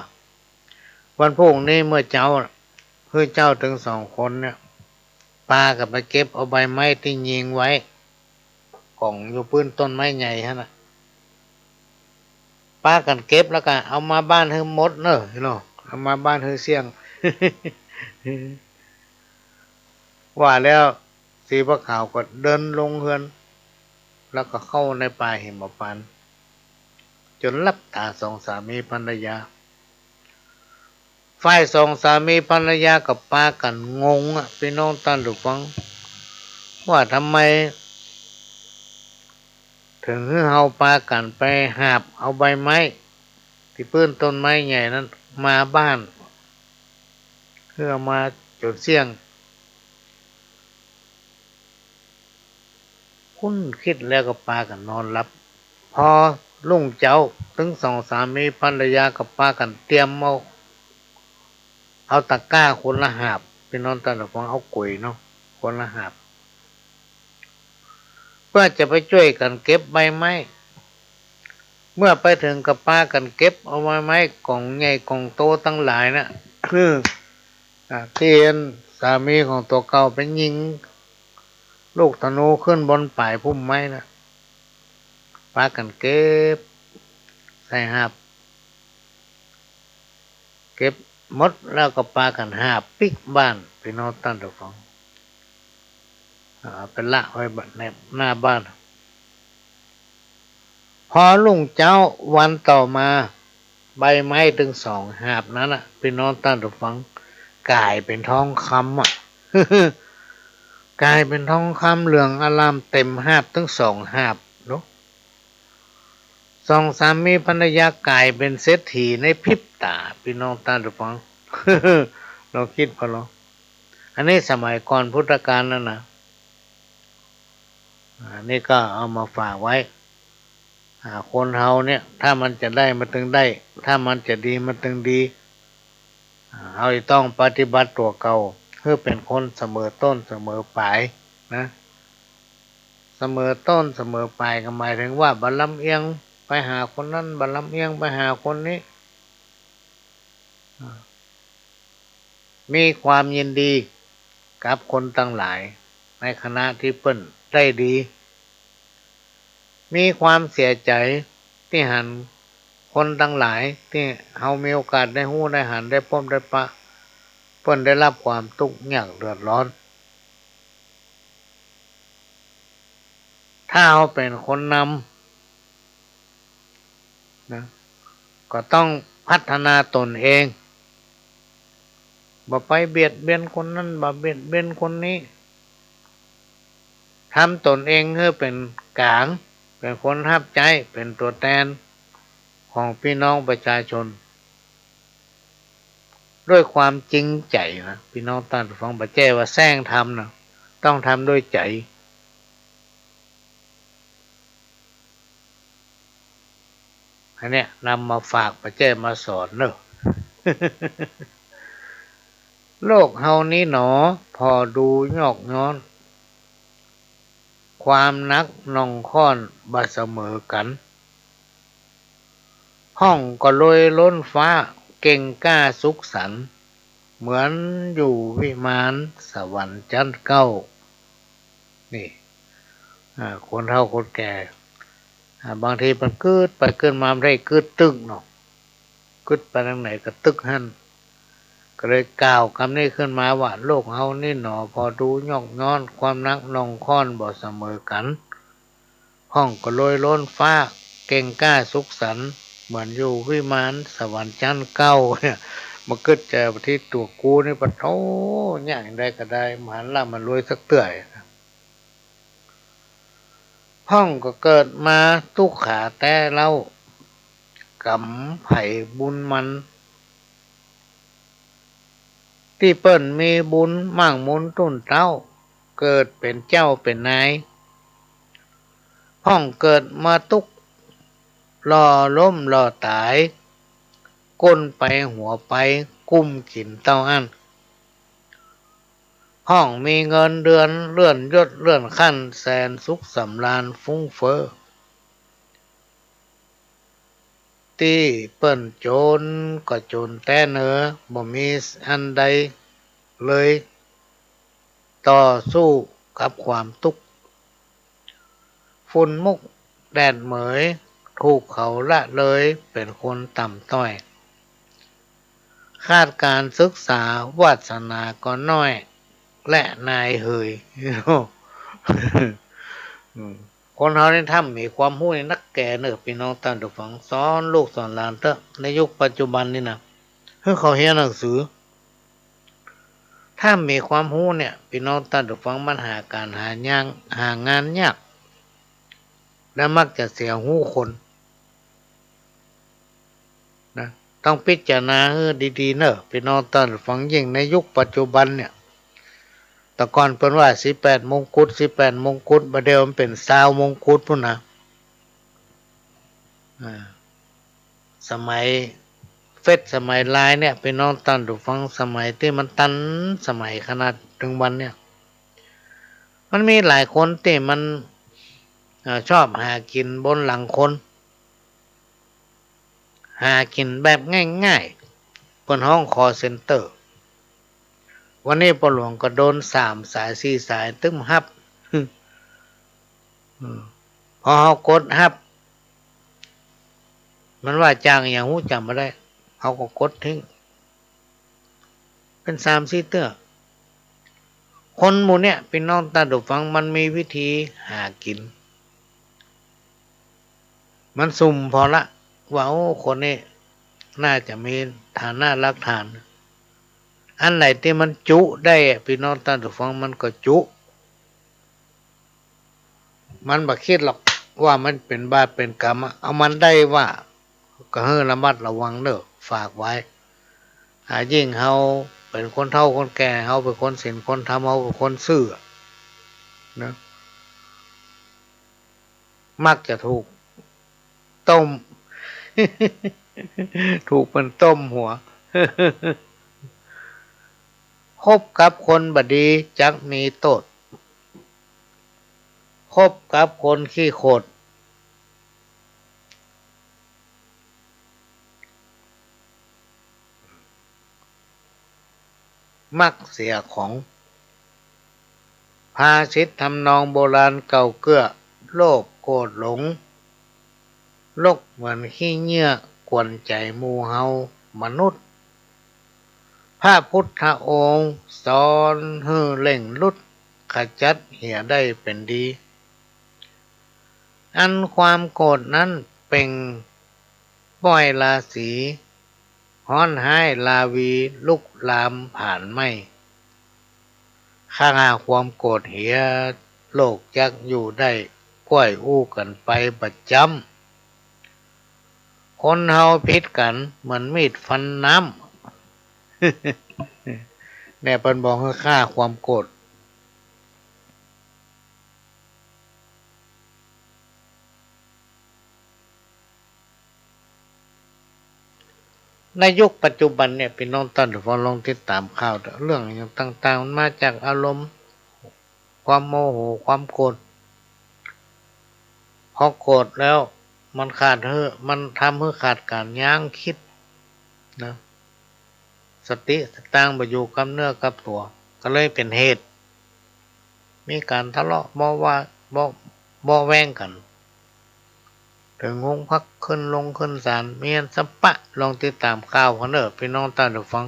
วันพรุ่งนี้เมื่อเจ๊า หื้อเจ้าตึงสองคนเนี่ย ปากั๋นไปเก็บเอาใบไม้ตี้ยิงไว้ ก๋องอยู่ปื้นต้นไม้ใหญ่หั้นน่ะ ปากั๋นเก็บแล้วก็เอามาบ้านหื้อหมดเน่อ เนาะ เอามาบ้านหื้อเสี้ยง ว่าแล้ว ชีพะขาวก็เดินลงเฮือน แล้วก็เข้าในป่าหิมพานต์ จ๋นหลับต๋าสองสามีภรรยา ฝ่ายสองสามีภรรยาก็ปากั๋นงงอะ ปี้น้องต้านผู้ฟัง ว่าทำไมเถิงหื้อเฮาปากั๋นไปหาบเอาใบไม้ตี้ปื้นต้นไม้ใหญ่นั้นมาบ้าน หื้อเอามาจ๋นเสี้ยง คุ้นกึ๊ดแล้วก็ปากั๋นนอนหลับ พอรุ่งเจ๊า ตึงสองสามีภรรยาก็ปากั๋นเตรียมเอา เอาตะกร้าคนละหาบ ปี้น้องต้านผู้ฟัง เอาก๋วยเนาะ คนละหาบ เปื้อจะไปจ้วยกั๋นเก็บใบไม้ เมื่อไปเถิงก็ปากั๋นเก็บเอาใบไม้ก๋องใหญ่ก๋องโตตังหลายน่ะ คือ อ่า ตี้อันสามีของตั๋วเก่าไปยิงลูกธนูขึ้นบนป๋ายพุ่มไม้น่ะ ปากั๋นเก็บใส่หาบ เก็บหมดแล้วก็ปากั๋นหาบปิ๊กบ้าน ปี้น้องต้านผู้ฟัง อ่า ไปละไว้บน ในหน้าบ้าน พอรุ่งเจ๊าวันต่อมา ใบไม้ตึงสองหาบนั้นน่ะ ปี้น้องต้านผู้ฟัง ก๋ายเป๋นทองคำอะ ก๋ายเป๋นทองคำเหลืองอร่ามเต๋มหาบตึงสองหาบเนาะ สองสามีภรรยาก๋ายเป๋นเศรษฐีในพริบต๋า ปี้น้องต้านผู้ฟัง ลองกึ๊ดผ่อลอง อันนี้สมัยก่อนพุทธกาลนั้นนะ อ่า นี่ก็เอามาฝากไว้ อ่า คนเฮาเนี่ย ถ้ามันจะได้มันตึงได้ ถ้ามันจะดีมันตึงดี อ่า เฮาจะต้องปฏิบัติตั๋วเก่า หื้อเป๋นคนเสมอต้นเสมอป๋ายนะ เสมอต้นเสมอป๋ายก็หมายเถิงว่าบ่ลำเอียงไปหาคนนั้น บ่ลำเอียงไปหาคนนี้ อ่า มีความยินดีกับคนตังหลายในขณะตี้เปิ้นได้ดี มีความเสียใจ๋ตี้หันคนตังหลายตี้เฮามีโอกาสได้ฮู้ได้หันได้ปบได้ปะ เปิ้นได้ฮับความตุ๊กข์ยากเดือดร้อน ถ้าเฮาเป๋นคนนำนะ ก็ต้องพัฒนาต๋นเอง บ่ไปเบียดเบียนคนนั้น บ่เบียดเบียนคนนี้ ทำต๋นเองหื้อเป๋นก๋าง เป๋นคนฮับใจ๊ เป๋นตั๋วแตนของปี้น้องประชาชน ด้วยความจริงใจ๋นะ ปี้น้องต้านผู้ฟัง บ่ใจ้ว่าแสร้งทำนะ ต้องทำด้วยใจ๋ อันเนี้ยนำมาฝาก บ่ใจ้มาสอนเนาะ โลกเฮานี้หนอ ผ่อดูยอกย้อน ความหนักหน่องข้อนบ่เสมอกั๋น พ่องก็ลอยล้นฟ้า เก่งกล้าสุขสันต์ เหมือนอยู่วิมานสวรรค์จั้นเก๊า นี่ อ่า คนเฒ่าคนแก่ อ่า บางทีมันกึ๊ดไปกึ๊ดมา บ่ได้กึ๊ดตึกเนาะ กึ๊ดไปตางไหนก็ตึกหั้น ก็เลยกล่าวกำนี้ขึ้นมาว่า โลกเฮานี้หนอ ผ่อดูยอกย้อน ความหนักหน่องข้อนบ่เสมอกั๋น พ่องก็ลอยล้นฟ้า เก่งกล้าสุขสันต์ เหมือนอยู่วิมานสวรรค์จั้นเก๊า เนี่ย มากึ๊ดใจ๋ว่าตี้ตั๋วกูนี่ปะโธ่ อย่างใดก็ได้ บ่หันร่ำบ่หันรวยสักเตื้อ พ่องก็เกิดมาตุ๊กขาแต๊เล่า ก๋ำไผบุญมัน ตี้เปิ้นมีบุญมั่งมูลตุ๊นเต๊า เกิดเป๋นเจ้าเป๋นนาย พ่องเกิดมาตุ๊ก หล่อล้มหล่อต๋าย ก้นไปหัวไป กุ้มกิ๋นเต้าอั้น พ่องมีเงินเดือนเลื่อนยศเลื่อนขั้น แสนสุขสำราญฟุ้งเฟ้อ ตี้เปิ้นจนก็จนแต๊เนอ บ่มีอันใดเลย ต่อสู้กับความตุ๊กข์ ฝุ่นมุกแดดเหมย ถูกเขาละเลย เป๋นคนต่ำต้อย ขาดก๋านศึกษา วาสนาก็น้อย และนายเหย อืม คนเฮานี่ถ้าบ่มีความฮู้นี่นักแก่เน่อ ปี้น้องต้านผู้ฟัง สอนลูกสอนหลานเต๊อะ ในยุคปัจจุบันนี่นะ หื้อเขาเฮียนหนังสือ ถ้าบ่มีความฮู้เนี่ย ปี้น้องต้านผู้ฟัง มันหาก๋านหาย่าง หางานยาก และมักจะเสียฮู้คน นะ ต้องพิจารณาหื้อดีๆ เน่อ ปี้น้องต้านผู้ฟัง ยิ่งในยุคปัจจุบันเนี่ย แต่ก่อนเปิ้นว่าสิบแปดมงกุฎ สิบแปดมงกุฎ บ่าเดี่ยวมันเป๋นซาวมงกุฎปู้นนะ อ่า สมัย เฟซสมัยไลน์เนี่ย ปี้น้องต้านผู้ฟัง สมัยตี้มันตันสมัยขนาดเถิงวันเนี่ย มันมีหลายคนตี้มัน เอ่อ ชอบหากิ๋นบนหลังคน หากิ๋นแบบง่ายๆ เปิ้นฮ้องคอลเซ็นเตอร์ วันนี้ป้อหลวงก็โดนสามสายสี่สายตึ้มฮับ อืม พอเฮากดฮับ มันว่าจ้างอะหยังฮู้จ๋ำบ่ได้ เฮาก็กดทิ้ง เป๋นสามสี่เตื้อ คนหมู่เนี่ย ปี้น้องต้านผู้ฟัง มันมีวิธีหากิ๋น มันสุ่มผ่อละ ว่า โอ้ คนนี้น่าจะมีฐานะหลักฐาน อันไหนตี้มันจุได้อะ ปี้น้องต้านผู้ฟัง มันก็จุ มันบ่กึ๊ดหรอกว่ามันเป๋นบาปเป๋นก๋รรมอะ เอามันได้ว่า ก็หื้อระมัดระวังเน่อ ฝากไว้ หายิ่งเฮาเป๋นคนเฒ่าคนแก่ เฮาเป๋นคนศีลคนธรรม เฮาเป๋นคนซื่ออะ นะ มักจะถูกต้ม ถูกเปิ้นต้มหัว คบกับคนบ่ดีจักมีโต้ษ คบกับคนขี้โขด มักเสียของ ภาษิตทำนองโบราณเก่าเกื้อ โลภโกรธหลง รกเหมือนขี้เยื่อกวนใจ๋หมู่เฮามนุษย์ พระพุทธองค์สอนหื้อเร่งรุด ขจัดเหียได้เป๋นดี อันความโกรธนั้นเปล่งป้อยราศี ฮ้อนฮ้ายราวีลุกลามผานไหม้ ข้าความโกรธเหีย โลกจักอยู่ได้ ก้อยอู้กั๋นไปประจ๋ำ คนเฮาผิดกั๋นเหมือนมีดฟันน้ำ เนี่ยเปิ้นบอกหื้อฆ่าความโกรธ ในยุคปัจจุบันเนี่ย ปี้น้องต้านผู้ฟังลองติดต๋ามข่าวเถอะ เรื่องอะหยังต่างๆ มันมาจากอารมณ์ ความโมโห ความโกรธ พอโกรธแล้วมันขาดหื้อ มันทำหื้อขาดก๋านยั้งกึ๊ดนะ สติสตางค์บ่อยู่กับเนื้อกับตั๋ว ก็เลยเป๋นเหตุ มีก๋านทะเลาะเบาะว่า เบาะ เบาะแว้งกั๋น เถิงโฮงพัก ขึ้นลงขึ้นศาล มีอันสะปะ ลองติดต๋ามข่าวกั๋นเน่อ ปี้น้องต้านผู้ฟัง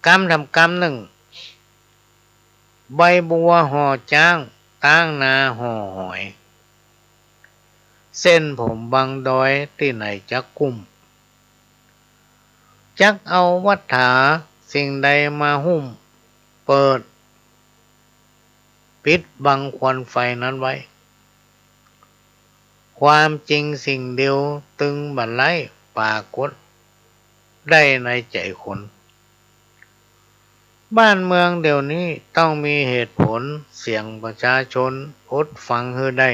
กำถามกำนึ่ง ใบบัวห่อจ๊าง ต๊างนาห่อหอย เส้นผมบังดอย ตี้ไหนจักกุ้ม จักเอาวัฏฐาสิ่งใดมาหุ้ม เปิด ปิดบังควันไฟนั้นไว้ ความจริงสิ่งเดียวตึงบ่ไล้ปรากฏได้ในใจ๋คน บ้านเมืองเดี๋ยวนี้ต้องมีเหตุผล เสียงประชาชนอดฟังหื้อได้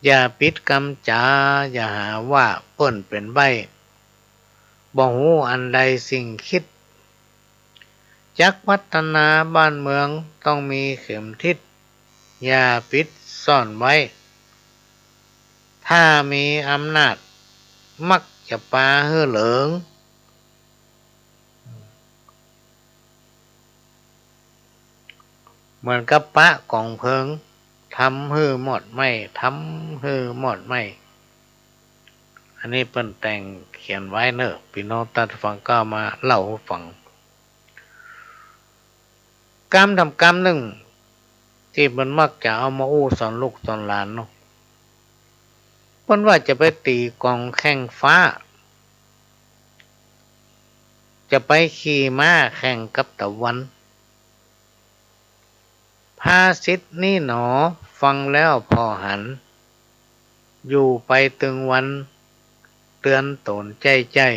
อย่าปิดกำจ๋า อย่าหาว่าเปิ้นเป๋นใบ้ บ่ฮู้อันใดสิ่งกึ๊ด จักพัฒนาบ้านเมืองต้องมีเข็มทิศ อย่าปิดซ่อนไว้ ถ้ามีอำนาจมักจะปาหื้อเหลิง เหมือนกับปะก๋องเพลิง ทำหื้อมอดไหม้ ทำหื้อมอดไหม้ อันนี้เปิ้นแต่งเขียนไว้เน่อ ปี้น้องต้านผู้ฟังก็เอามาเล่าหื้อฟัง กำถามกำนึ่ง ตี้เปิ้นมักจะเอามาอู้สอนลูกสอนหลานเนาะ เปิ้นว่าจะไปตี๋ก๋องแข่งฟ้า จะไปขี่ม้าแข่งกับตะวัน ภาษิตนี้หนอ ฟังแล้วผ่อหัน อยู่ไปตึงวัน เตื๋อนต๋นใจ้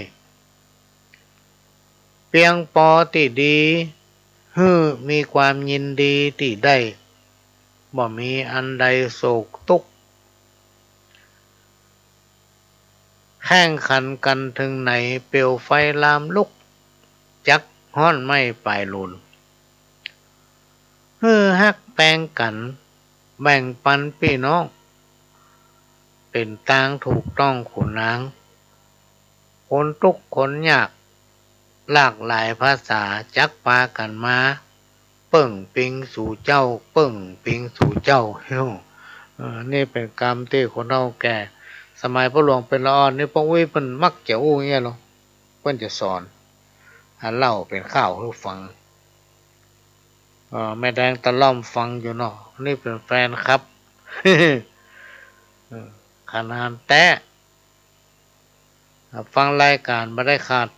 ๆ เปียงปอตี้ดี หื้อมีความยินดีตี้ได้ บ่มีอันใดโศกตุ๊กข์ แข่งขันกั๋นเถิงไหน เปลวไฟลามลุก จักฮ้อนไหม้ปายหลุน หื้อฮักแปงกั๋น แบ่งปันปี้น้อง เป๋นตางถูกต้องขุนนาง คนตุ๊กข์คนยาก หลากหลายภาษา จักปากั๋นมา เปิ้งปิงสู่เจ้า เปิ้งปิงสู่เจ้า เออ นี่เป๋นกำตี้คนเฒ่าแก่ สมัยป้อหลวงเป๋นละอ่อนนี่ ป้ออุ๊ยเปิ้นมักจะอู้เงี้ยเนาะ เปิ้นจะสอน อ่า เล่าเป๋นข่าวหื้อฟัง เออ แม่แดงตะล่อมฟังอยู่เนาะ นี่เป๋นแฟนคลับ เออ ขนาดแต๊ ฟังรายก๋านบ่ได้ขาด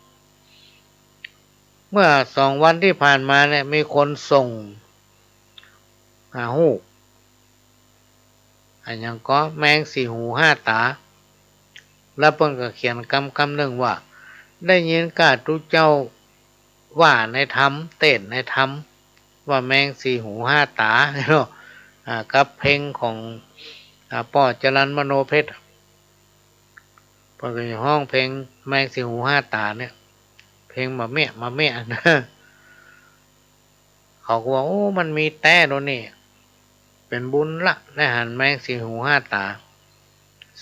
เมื่อสองวันตี้ผ่านมาเนี่ย มีคนส่ง อ่า ฮูป อะหยังก็ แมงสี่หูห้าต๋า แล้วเปิ้นก็เขียนกำกำนึ่งว่า ได้ยินก้าตุ๊เจ้า ว่าในธรรม เตศน์ในธรรม ว่าแมงสี่หูห้าต๋า เนาะ อ่า กับเพลงของ อ่า ป้อจรัญมโนเพชร เปิ้นก็จะฮ้องเพลงแมงสี่หูห้าต๋าเนี่ย เพลงหม่าเมี้ยะ หม่าเมี้ยะนะ เขาก็ว่า โอ้ มันมีแต๊โน่นนี่ เป๋นบุญละ ได้หันแมงสี่หูห้าต๋า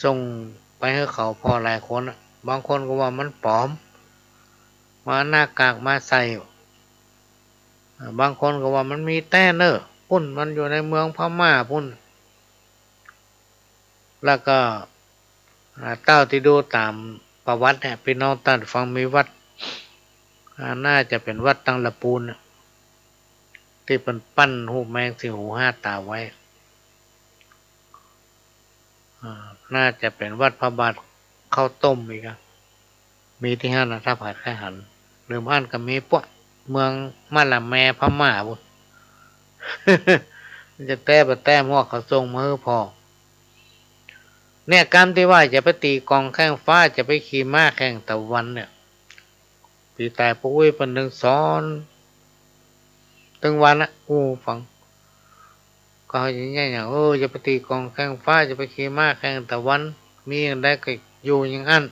ส่งไปหื้อเขาผ่อหลายคนอะ บางคนก็ว่ามันป๋อม มาหน้ากากมาใส่ บางคนก็ว่ามันมีแต๊เน่อ ปุ้น มันอยู่ในเมืองพม่าปุ้น แล้วก็ อ่า เต้าตี้ดูต๋ามประวัติเนี่ย ปี้น้องต้านฟัง มีวัด อ่า น่าจะเป๋นวัดตังละปูนน่ะ ตี้เปิ้นปั้นฮูปแมงสี่หูห้าต๋าไว้ อ่า น่าจะเป๋นวัดพระบาทข้าวต้มอีกอะ มีตี้หั้นนะ ถ้าใผใค่หัน หรือบ่อั้นก็มีป้อเมืองมะละแมพม่าปุ้น จะแต๊บ่แต๊ ฮวกเขาส่งมาหื้อผ่อ เนี่ย กำตี้ว่าจะไปตี๋กองแข่งฟ้า จะไปขี่ม้าแข่งตะวันเนี่ย ปี๋ต๋ายป้ออุ๊ยเปิ้นนึ่งสอนตึงวันละ อู้ฟัง ก็เฮาจะเยียะหยัง เออ จะไปตี๋กองแข่งฟ้า จะไปขี่ม้าแข่งตะวัน มีอันใดก็อยู่อย่างอั้น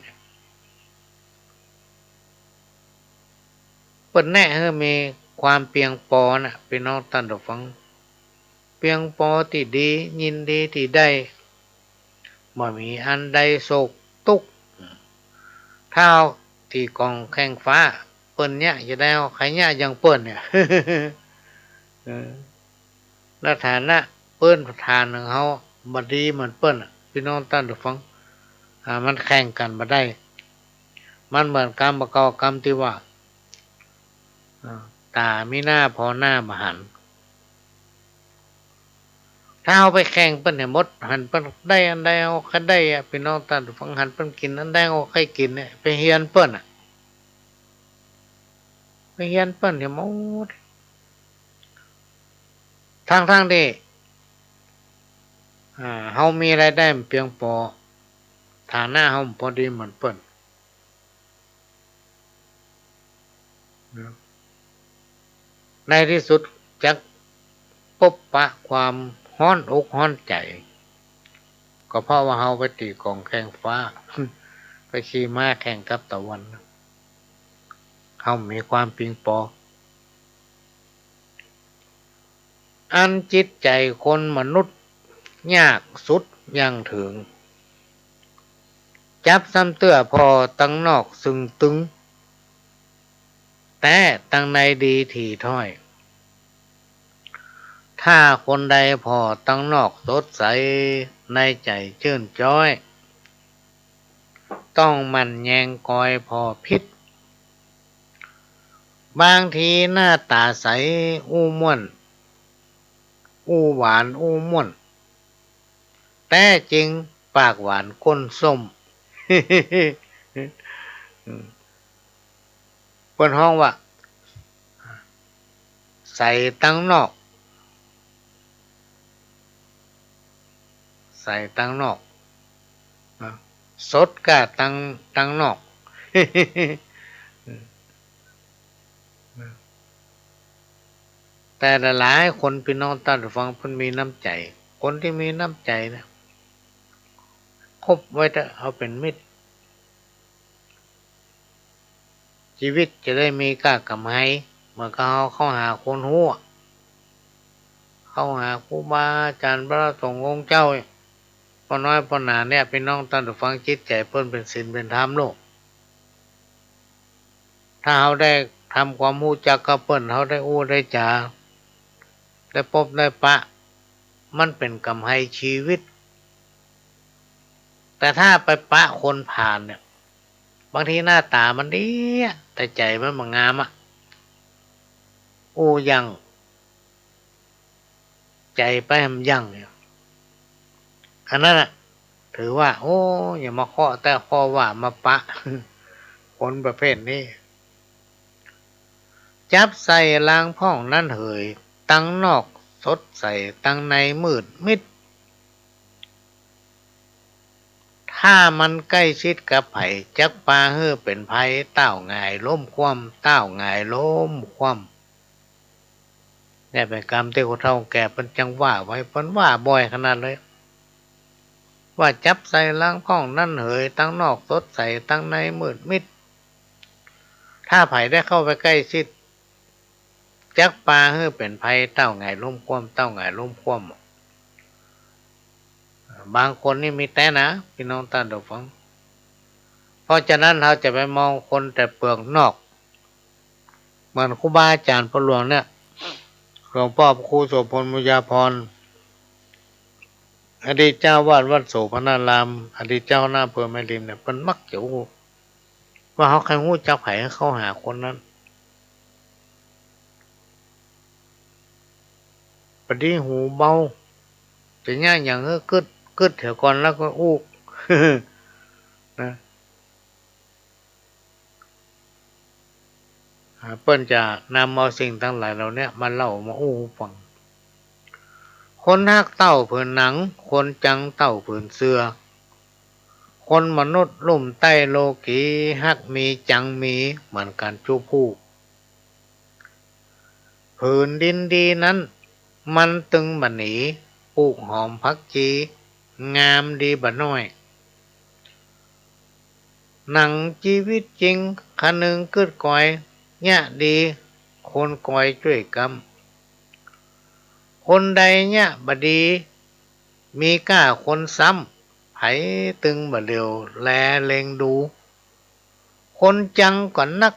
เปิ้นแนะหื้อมีความเปียงปอน่ะ ปี้น้องต้านผู้ฟัง เปียงปอตี้ดี ยินดีตี้ได้ บ่มีอันใดโศกตุ๊กข์ ถ้าเอาตี๋กองแข่งฟ้า เปิ้นเยียะจะได้เอาใผเยียะอย่างเปิ้นเนี่ย เออ และฐานะเปิ้นประธานของเฮาบ่ดีเหมือนเปิ้นอะ ปี้น้องต้านผู้ฟัง อ่า มันแข่งกั๋นบ่ได้ มันเหมือนกำบ่าเก่ากำตี้ว่า อ่า ต๋ามีหน้าผ่อหน้าบ่หัน ถ้าเฮาไปแข่งเปิ้นหื้อหมด หันเปิ้นได้อันใดเฮาใค่ได้อะ ปี้น้องต้านผู้ฟัง หันเปิ้นกิ๋นอันใดเฮาใค่กิ๋นเนี่ย ไปเฮียนเปิ้นอะ ไปเฮียนเปิ้นหื้อหมด ทั้งๆ ตี้ อ่า เฮามีรายได้บ่เปียงปอ ฐานะเฮาบ่พอดีเหมือนเปิ้น ในตี้สุดจักปบปะความฮ้อนอกฮ้อนใจ๋ ก็เพราะว่าเฮาไปตี๋กองแข่งฟ้า ไปขี่ม้าแข่งกับตะวัน เฮามีความเปียงปอ อันจิตใจ๋คนมนุษย์ยากสุดยังเถิง จับซ้ำเตื้อผ่อตังนอกซึ่งตึง แต่ตังในดีถี่ถ้อย ถ้าคนใดผ่อตังนอกสดใส ในใจ๋จื้นจ๊อย ต้องหมั่นแยงกอยผ่อผิด บางทีหน้าต๋าใส อู้ม่วน อู้หวาน อู้ม่วน แต๊จริงปากหวานก้นส้ม เปิ้นฮ้องว่า ใสตังนอก ใสตังนอก นะ สดก้าตัง ตังนอก แต่หลายๆ คน ปี้น้องต้านผู้ฟัง เปิ้นมีน้ำใจ๋ คนตี้มีน้ำใจ๋เนี่ย คบไว้เต๊อะ เอาเป๋นมิตร จีวิตจะได้มีก้ากำไฮ เหมือนกับเฮาเข้าหาคนฮู้ เข้าหาครูบาอาจ๋ารย์พระสงฆ์องค์เจ้า ป้อน้อยป้อหนาเนี่ย ปี้น้องต้านผู้ฟัง จิตใจ๋เปิ้นเป๋นศีลเป๋นธรรมโลก ถ้าเฮาได้ทำความฮู้จักกับเปิ้น เฮาได้อู้ได้จ๋า ได้ปบได้ปะ มันเป๋นกำไฮจีวิต แต่ถ้าไปปะคนผ่านเนี่ย บางทีหน้าต๋ามันดีอะ แต่ใจ๋มันบ่งามอะ อู้หยั่ง ใจ๋ไปหำหยั่งเนี่ย อันนั้นน่ะ ถือว่า โอ้ อย่ามาเคาะแต๊เคาะว่ามาปะ คนประเภทนี้ จั๊บใส่ลางพ่องนั้นเหย ตังนอกสดใส ตังในมืดมิด ถ้ามันใก้ชิดกับใผ จักปาหื้อเป๋นภัย ต้าวหงายล้มคว่ำ ต้าวหงายล้มคว่ำ เนี่ยเป๋นกำตี้คนเฒ่าแก่เปิ้นจังว่าไว้ เปิ้นว่าบ่อยขนาดเลย ว่าจั๊บใส่ลางพ่องนั้นเหย ตังนอกสดใส ตังในมืดมิด ถ้าใผได้เข้าไปใก้ชิด จักปาหื้อเป๋นภัย ต้าวหงายล้มคว่ำ ต้าวหงายล้มคว่ำ บางคนนี่มีแต๊นะ ปี้น้องต้านผู้ฟัง เพราะฉะนั้นเฮาจะไปมองคนแต่เปลือกนอก เหมือนครูบาอาจ๋ารย์ป้อหลวงเนี่ย หลวงป้อพระครูโสภณ บุญญาภรณ์ อดีตเจ้าอาวาสวัดโสภณาราม อดีตเจ้าคณะอำเภอแม่ริมเนี่ย เปิ้นมักจะอู้ ว่าเฮาใค่ฮู้จักใผหื้อเข้าหาคนนั้น ปะดีหูเบา จะเยียะหยังหื้อกึ๊ด กึ๊ดเหียก่อนแล้วก็อู้ นะ อ่า เปิ้นจะนำเอาสิ่งตังหลายเหล่าเนี้ยมาเล่ามาอู้หื้อฟัง คนฮักเต้าผืนหนัง คนจังเต้าผืนเสื้อ คนมนุษย์ลุ่มใต้โลกี ฮักมีจังมีเหมือนกั๋นจุผู้ ผืนดินดีนั้น มันตึงบ่หนี ปลูกหอมผักจี งามดีบ่น้อย หนังจีวิตจริง คะนึงกึ๊ดกอย เยียะดี คนกอยจ้วยกำ คนใดเยียะบ่ดี มีก้าคนซ้ำ ใผตึงบ่เหลียวแลเล็งดู คนจังก็นัก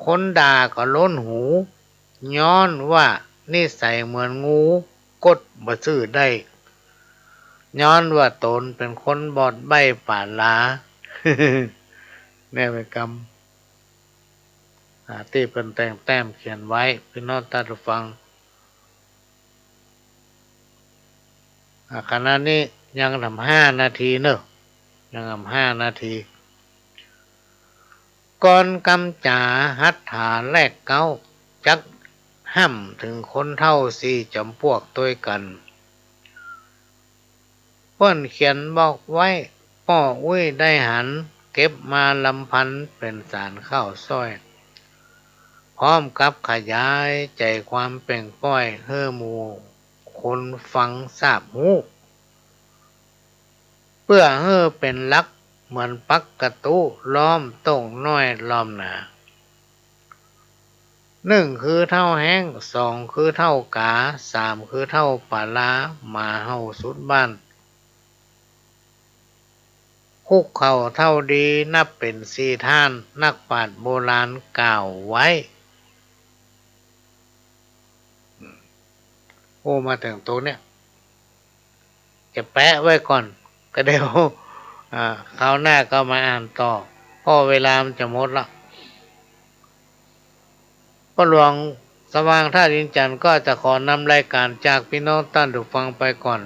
คนด่าก็ล้นหู ย้อนว่านิสัยเหมือนงู กดบ่ซื่อได้ ย้อนว่าต๋นเป๋นคนบอดใบ้ป๋าหลา เนี่ยเป๋นกำ อ่า ตี้เปิ้นแต่งแต้มเขียนไว้ ปี้น้องต้านผู้ฟัง อ่า ขณะนี้ยังแหมห้านาทีเนาะ ยังแหมห้านาที ก่อนกำจ๋าหัตถาแรกเก๊า จักห้ำเถิงคนเฒ่าสี่จ๋ำปวกตวยกั๋น เปิ้นเขียนบอกไว้ ป้ออุ๊ยได้หัน เก็บมาลำพันเป๋นสารข้าวซ้อย พร้อมกับขยายใจ๋ความเป่งป้อยหื้อหมู่คนฟังซาบฮู้ เปื้อหื้อเป๋นหลักเหมือนปักกะตุ๊ ล้อมโต้งน้อยล้อมหนา นึ่งคือเฒ่าแฮ้ง สองคือเฒ่ากา สามคือเฒ่าป๋าหลา หมาเห่าสุดบ้าน คุกเข่าเฒ่าดี นับเป๋นสี่ท่าน นักปราชญ์โบราณกล่าวไว้ โอ้ มาเถิงตรงเนี้ย จะแปะไว้ก่อน ก็เดี๋ยว อ่า คราวหน้าก็มาอ่านต่อ เพราะเวลามันจะหมดละ ป้อหลวงสว่างธาตุอินทร์จันทร์ก็จะขอนำรายการจากปี้น้องต้านผู้ฟังไปก่อน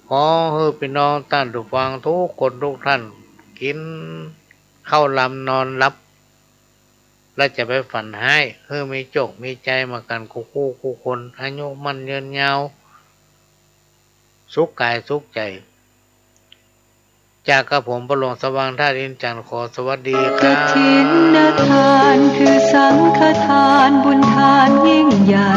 ขอหื้อปี้น้องต้านผู้ฟังทุกคนทุกท่าน กิ๋นข้าวลำนอนหลับ และจะไปฝันฮ้าย หื้อมีโจคมีชัยมากั๋นกู้คู่กู้คน อายุมั่นยืนยาว สุขก๋ายสุขใจ๋ จากกระผมป้อหลวงสว่างธาตุอินทร์จันทร์ ขอสวัสดีครับ กฐินทานคือสังฆทาน บุญทานยิ่งใหญ่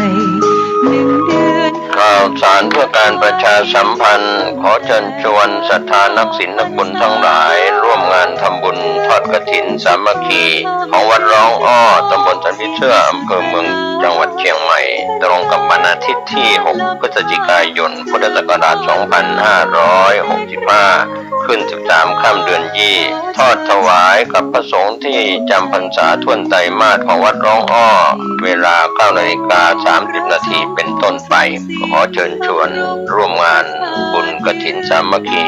หนึ่งเดือน ข่าวสารเพื่อการ การประชาสัมพันธ์ ขอเชิญชวนศรัทธานักศีลนักบุญทั้งหลาย ร่วมงานทำบุญทอดกฐินสามัคคี ของวัดร้องอ้อ ตำบลสันผีเสื้อ อำเภอเมือง จังหวัดเชียงใหม่ ตรงกับวันอาทิตย์ที่ หก พฤศจิกายน พุทธศักราช สองพันห้าร้อยหกสิบห้า ขึ้น สิบสาม ค่ำเดือนยี่ ทอดถวายกับพระสงฆ์ที่จำพรรษาถ้วนไตรมาสของวัดร้องอ้อ เวลา เก้านาฬิกาสามสิบนาทีเป็นต้นไป ขอเชิญชวนร่วมงานบุญกฐินสามัคคี